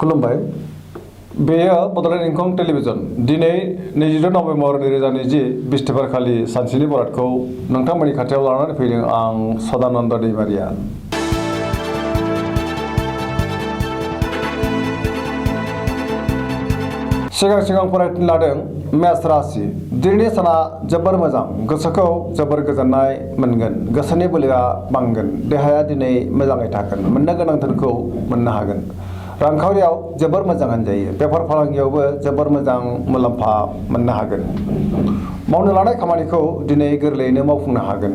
खुलुमबाय बेयो बड'लेण्ड इंखं टेलिभिजन दिनै 22 नभेम्बर 2020 बिस्थिबार खालि सानसेनि बरादखौ नोंथांमोननि खाथियाव लानानै फैदों आं सदानन्द दैमारिया। सिगां फरायनो लादों मेष राशि। दिनैनि साना जोबोर मोजां, गोसोखौ जोबोर गोजोननाय मोनगोन, गोसोनि बोलोआ बांगोन, देहाया दिनै मोजाङै थागोन, मोननो गोनां धोनखौ मोननो हागोन। रांखावरियाव जोबोर मोजां होनजायो, बेफार फालांगियावबो जोबोर मोजां मुलाम्फा मोननो हागोन। मावनो लानाय खामानिखौ दिनै गोरलैयैनो मावफुंनो हागोन।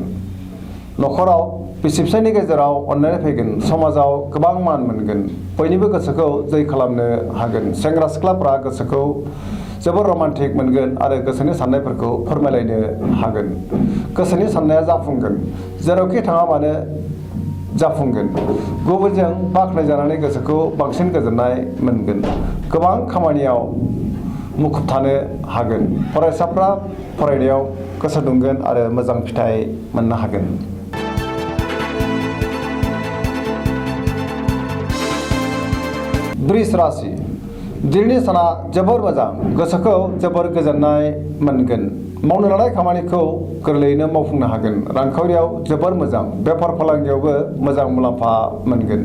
न'खराव बिसि फिसायनि गेजेराव अननाय फैगोन, समाजाव गोबां मान मोनगोन, बयनिबो गोसोखौ जै खालामनो हागोन। सेंग्रा सिख्लाफ्रा गोसोखौ जोबोर रमान्टिक मोनगोन आरो गोसोनि साननायफोरखौ फोरमायलायनो हागोन। गोसोनि साननाया जाफुंगोन, जेरावखि थाङा मानो जाफुंगोन। गुबुनजों बाख्नायजानानै गोसोखौ बांसिन गोजोननाय मोनगोन। गोबां खामानियाव मुखुब थानो हागोन। फरायसाफ्रा फरायनायाव गोसो दुंगोन आरो मोजां फिथाइ मोननो हागोन। वृष राशि। दिनैनि साना जोबोर मोजां, गोसोखौ जोबोर गोजोननाय मोनगोन। मावनो लानाय खामानिखौ गोरलैयैनो मावफुंनो हागोन। रांखावरियाव जोबोर मोजां, बेफार फालांगियावबो मोजां मुलाम्फा मोनगोन,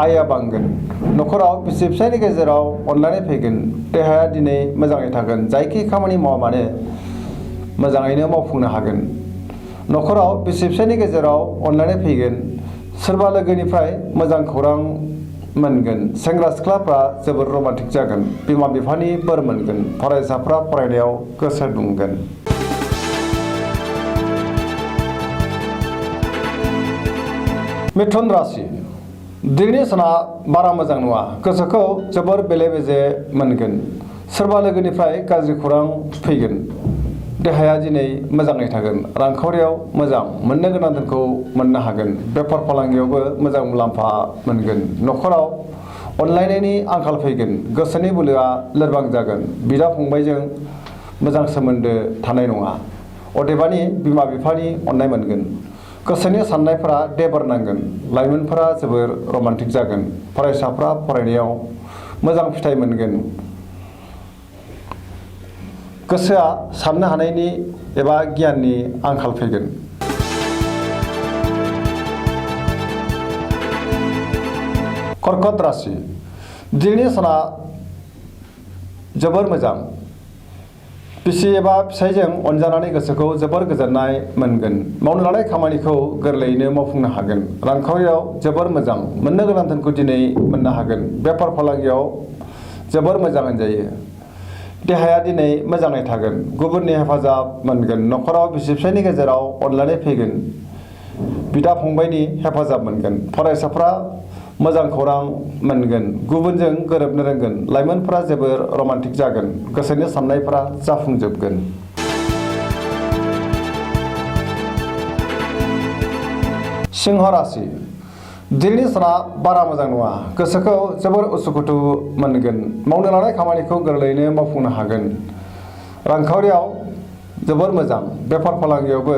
आयआ बांगोन। न'खराव बिसि फिसायनि गेजेराव अनलायनाय फैगोन, देहाया दिनै मोजाङै थागोन, जायखि खामानि मावा मानो मोजाङैनो मावफुंनो हागोन। न'खराव बिसि फिसायनि गेजेराव अनलायनाय फैगोन, सोरबा लोगोनिफ्राय मोजां खौरां मोनगोन। सेंग्रा सिख्लाफ्रा जोबोर रमान्टिक जागोन, बिमा बिफानि बोर मोनगोन, फरायसाफ्रा फरायनायाव गोसो दुंगोन। मिथुन राशि। दिनैनि साना बारा मोजां नङा, गोसोखौ जोबोर बेले बेजे मोनगोन। सोरबा लोगोनिफ्राय गाज्रि खौरां फैगोन, देहाया दिनै मोजाङै थागोन। रांखावरियाव मोजां, मोननो गोनां धोनखौ मोननो हागोन। बेफार फालांगियावबो मोजां मुलाम्फा मोनगोन। न'खराव अनलायनायनि आंखाल फैगोन, गोसोनि बोलोआ लोरबां जागोन। बिदा फंबायजों मोजां सोमोन्दो थानाय नङा, अदेबानि बिमा बिफानि अननाय मोनगोन। गोसोनि साननायफोरा देबर नांगोन। लाइमोनफोरा जोबोर रमान्टिक जागोन। फरायसाफ्रा फरायनायाव मोजां फिथाइ मोनगोन। गोसोआ साननो हानायनि एबा गियाननि आंखाल फैगोन। कर्कट राशि। दिनैनि साना जोबोर मोजां, बिसि एबा फिसायजों अनजानानै गोसोखौ जोबोर गोजोननाय मोनगोन। मावनो लानाय खामानिखौ गोरलैयैनो मावफुंनो हागोन। रांखावरियाव जोबोर मोजां, मोननो गोनां धोनखौ दिनै मोननो हागोन। बेफार फालांगियाव जोबोर मोजां होनजायो, देहाया दिनै मोजाङै थागोन, गुबुननि हेफाजाब मोनगोन। न'खराव बिसि फिसायनि गेजेराव अनलायनाय फैगोन, बिदा फंबायनि हेफाजाब मोनगोन। फरायसाफ्रा मोजां खौरां मोनगोन, गुबुनजों गोरोबनो रोंगोन। लाइमोनफ्रा जोबोर रमान्टिक जागोन, गोसोनि साननायफ्रा जाफुंजोबगोन। सिंह राशि। दिनैनि साना बारा मोजां नङा, गोसोखौ जोबोर उसुखुथु मोनगोन। मावनो लानाय खामानिखौ गोरलैयैनो मावफुंनो हागोन। रांखावरियाव जोबोर मोजां, बेफार फालांगियावबो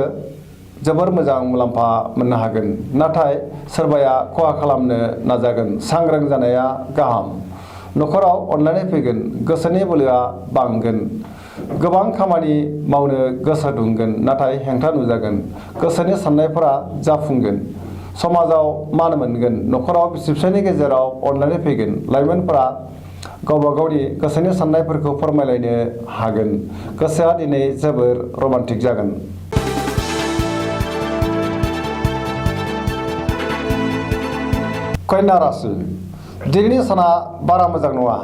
जोबोर मोजां मुलाम्फा मोननो हागोन। नाथाय सोरबाया खहा खालामनो नाजागोन, सांग्रां जानाया गाहाम। न'खराव अनलायनाय फैगोन, गोसोनि बोलोआ बांगोन। गोबां खामानि मावनो गोसो दुंगोन, नाथाय हेंथा नुजागोन। गोसोनि साननायफोरा जाफुंगोन। समाजाव मान मोनगोन। न'खराव बिसि फिसायनि गेजेराव अनलायनाय फैगोन। लाइमोनफोरा गावबा गावनि गोसोनि साननायफोरखौ फोरमायलायनो हागोन। गोसोआ दिनै जोबोर रमान्टिक जागोन। कन्या राशि। दिनैनि साना बारा मोजां नङा,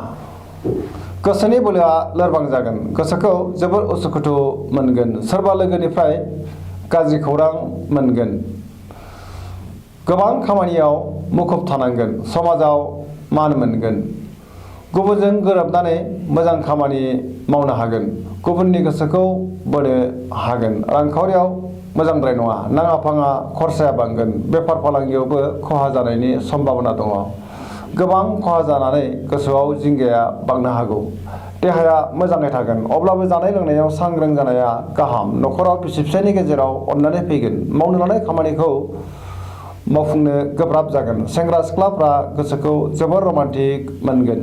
गोसोनि बोलोआ लोरबां जागोन, गोसोखौ जोबोर उसुखुथु मोनगोन। सोरबा लोगोनिफ्राय गाज्रि खौरां मोनगोन। गोबां खामानियाव मुखुब थानांगोन। समाजाव मान मोनगोन। गुबुनजों गोरोबनानै मोजां खामानि मावनो हागोन। गुबुननि गोसोखौ बोनो हागोन। रांखावरियाव मोजांद्राय नङा, नाङा फाङा खरसाया बांगोन। बेफार फालांगियावबो खहा जानायनि सम्भाबना दङ। गोबां खहा जानानै गोसोआव जिंगाया बांनो हागौ। देहाया मोजाङै थागोन, अब्लाबो जानाय लोंनायाव सांग्रां जानाया गाहाम। न'खराव बिसि फिसायनि गेजेराव अनलायनाय फैगोन। मावनो लानाय खामानिखौ मावफुंनो गोब्राब जागोन। सेंग्रा सिख्लाफ्रा गोसोखौ जोबोर रमान्टिक मोनगोन।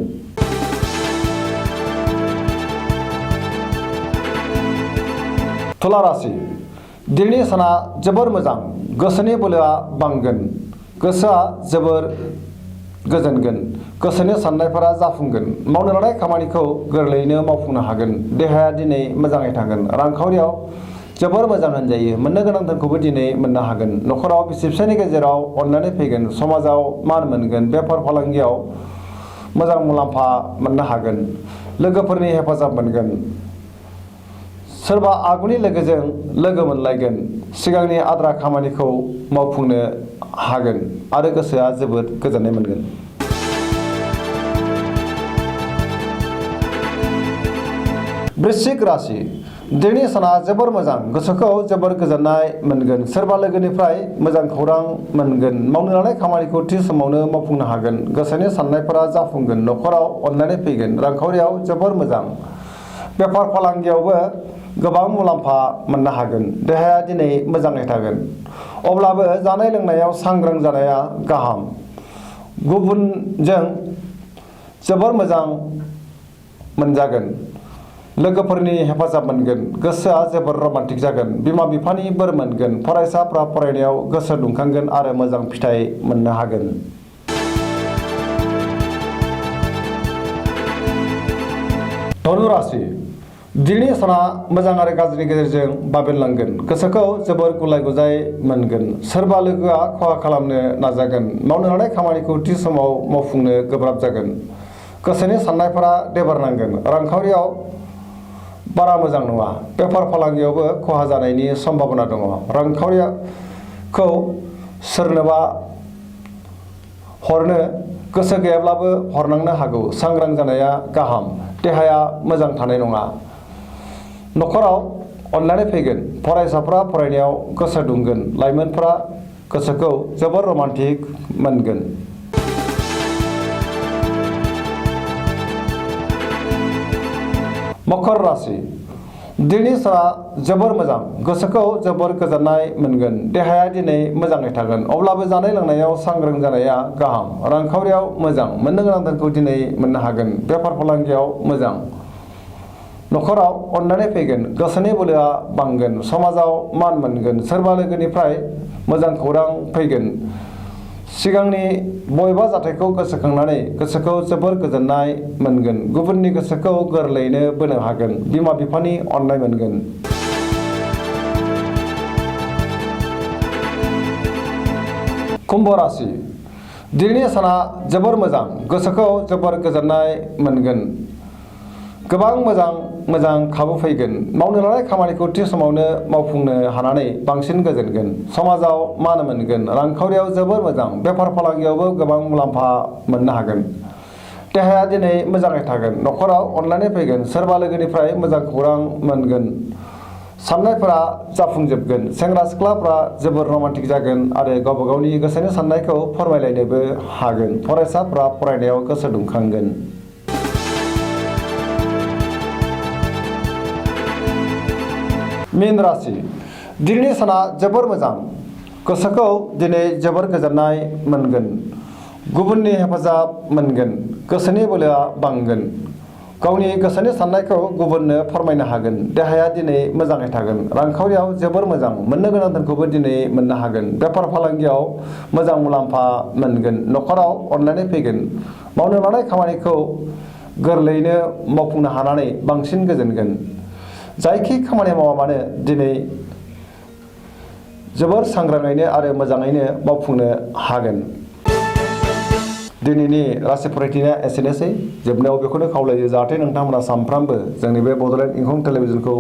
तुला राशि दिनैनि साना जोबोर मोजां, गोसोनि बोलोआ बांगोन, गोसोआ जोबोर गोजोनगोन, गोसोनि साननायफोरा जाफुंगोन, मावनो लानाय खामानिखौ गोरलैयैनो मावफुंनो हागोन। देहाया दिनै मोजाङै थागोन, रांखावरियाव जोबोर मोजां होनजायो, मोननो गोनां धोनखौबो दिनै मोननो हागोन। न'खराव बिसि फिसायनि गेजेराव अननानै फैगोन, समाजाव मान मोनगोन, बेफार फालांगियाव मोजां मुलाम्फा मोननो हागोन, लोगोफोरनि हेफाजाब मोनगोन, सोरबा आगुनि लोगोजों लोगो मोनलायगोन, सिगांनि आद्रा खामानिखौ मावफुंनो हागोन आरो गोसोआ जोबोद गोजोननाय मोनगोन। वृश्चिक राशि दिनैनि साना जोबोर मोजां, गोसोखौ जोबोर गोजोननाय मोनगोन, सोरबा लोगोनिफ्राय मोजां खौरां मोनगोन, मावनो लानाय खामानिखौ थि समावनो मावफुंनो हागोन, गोसोनि साननायफोरा जाफुंगोन, न'खराव अननानै फैगोन, रांखावरियाव जोबोर मोजां, बेफार फालांगियावबो गोबां मुलाम्फा मोननो हागोन। देहाया दिनै मोजाङै थागोन, अब्लाबो जानाय लोंनायाव सांग्रां जानाया गाहाम। गुबुनजों जोबोर मोजां मोनजागोन, लोगोफोरनि हेफाजाब मोनगोन, गोसोआ जोबोर रमान्टिक जागोन, बिमा बिफानि बोर मोनगोन, फरायसाफ्रा फरायनायाव गोसो दुंखांगोन आरो मोजां फिथाइ मोननो हागोन। धनु राशि दिनैनि साना मोजां आरो गाज्रिनि गेजेरजों बाबेनलांगोन, गोसोखौ जोबोर गुलाय गुजाय मोनगोन, सोरबा लोगोआ खहा खालामनो नाजागोन, मावनो लानाय खामानिखौ थि समाव मावफुंनो गोब्राब जागोन, गोसोनि साननायफोरा देबारनांगोन, रांखावरियाव बारा मोजां नङा, बेफार फालांगियावबो खहा जानायनि सम्भाबना दङ, रांखावरिखौ सोरनोबा हरनो गोसो गैयाब्लाबो हरनांनो हागौ, सांग्रां जानाया गाहाम, देहाया मोजां थानाय नङा, न'खराव अननानै फैगोन, फरायसाफ्रा फरायनायाव गोसो दुंगोन, लाइमोनफ्रा गोसोखौ जोबोर रमान्टिक मोनगोन। मकर राशि दिनैनि साना जोबोर मोजां, गोसोखौ जोबोर गोजोननाय मोनगोन, देहाया दिनै मोजाङै थागोन, अब्लाबो जानाय लोंनायाव सांग्रां जानाया गाहाम, रांखावरियाव मोजां, मोननो गोनां धोनखौ दिनै मोननो हागोन, बेफार फालांगियाव मोजां, न'खराव अननानै फैगोन, गोसोनि बोलोआ बांगोन, समाजाव मान मोनगोन, सोरबा लोगोनिफ्राय मोजां खौरां फैगोन, सिगांनि बबेबा जाथायखौ गोसोखांनानै गोसोखौ जोबोर गोजोननाय मोनगोन, गुबुननि गोसोखौ गोरलैयैनो बोनो हागोन, बिमा बिफानि अननाय मोनगोन। कुम्भ राशि दिनैनि साना जोबोर मोजां, गोसोखौ जोबोर गोजोननाय मोनगोन, गोबां मोजां खाबु फैगोन, मावनो लानाय खामानिखौ थि समावनो मावफुंनो हानानै बांसिन गोजोनगोन, समाजाव मान मोनगोन, रांखावरियाव जोबोर मोजां, बेफार फालांगियावबो गोबां मुलाम्फा मोननो हागोन, देहाया दिनै मोजाङै थागोन, न'खराव अननानै फैगोन, सोरबा लोगोनिफ्राय मोजां खौरां मोनगोन, साननायफोरा जाफुंजोबगोन, सेंग्रा सिख्लाफ्रा जोबोर रमान्टिक जागोन आरो गावबा गावनि गोसोनि साननायखौ फोरमायलायनोबो हागोन, फरायसाफ्रा फरायनायाव गोसो दुंखांगोन। मीन राशि दिनैनि साना जोबोर मोजां, गोसोखौ दिनै जोबोर गोजोननाय मोनगोन, गुबुननि हेफाजाब मोनगोन, गोसोनि बोलोआ बांगोन, गावनि गोसोनि साननायखौ गुबुननो फोरमायनो हागोन, देहाया दिनै मोजाङै थागोन, रांखावरियाव जोबोर मोजां, मोननो गोनां धोनखौबो दिनै मोननो हागोन, बेफार फालांगियाव मोजां मुलाम्फा मोनगोन, न'खराव अननानै फैगोन, मावनो लानाय खामानिखौ गोरलैयैनो मावफुंनो हानानै बांसिन गोजोनगोन, जायखि खामानि मावा मानो दिनै जोबोर सांग्राङैनो आरो मोजाङैनो मावफुंनो हागोन। दिनैनि राशि फरायथिनाया एसेनोसै, जोबनायाव बेखौनो खावलायो जाहाथे नोंथांमोना सानफ्रामबो जोंनि बे बड'लेण्ड इंखं टेलिभिजनखौ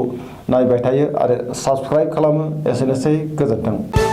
नायबाय थायो आरो साबस्क्राइब खालामो। एसेनोसै, गोजोन्थों।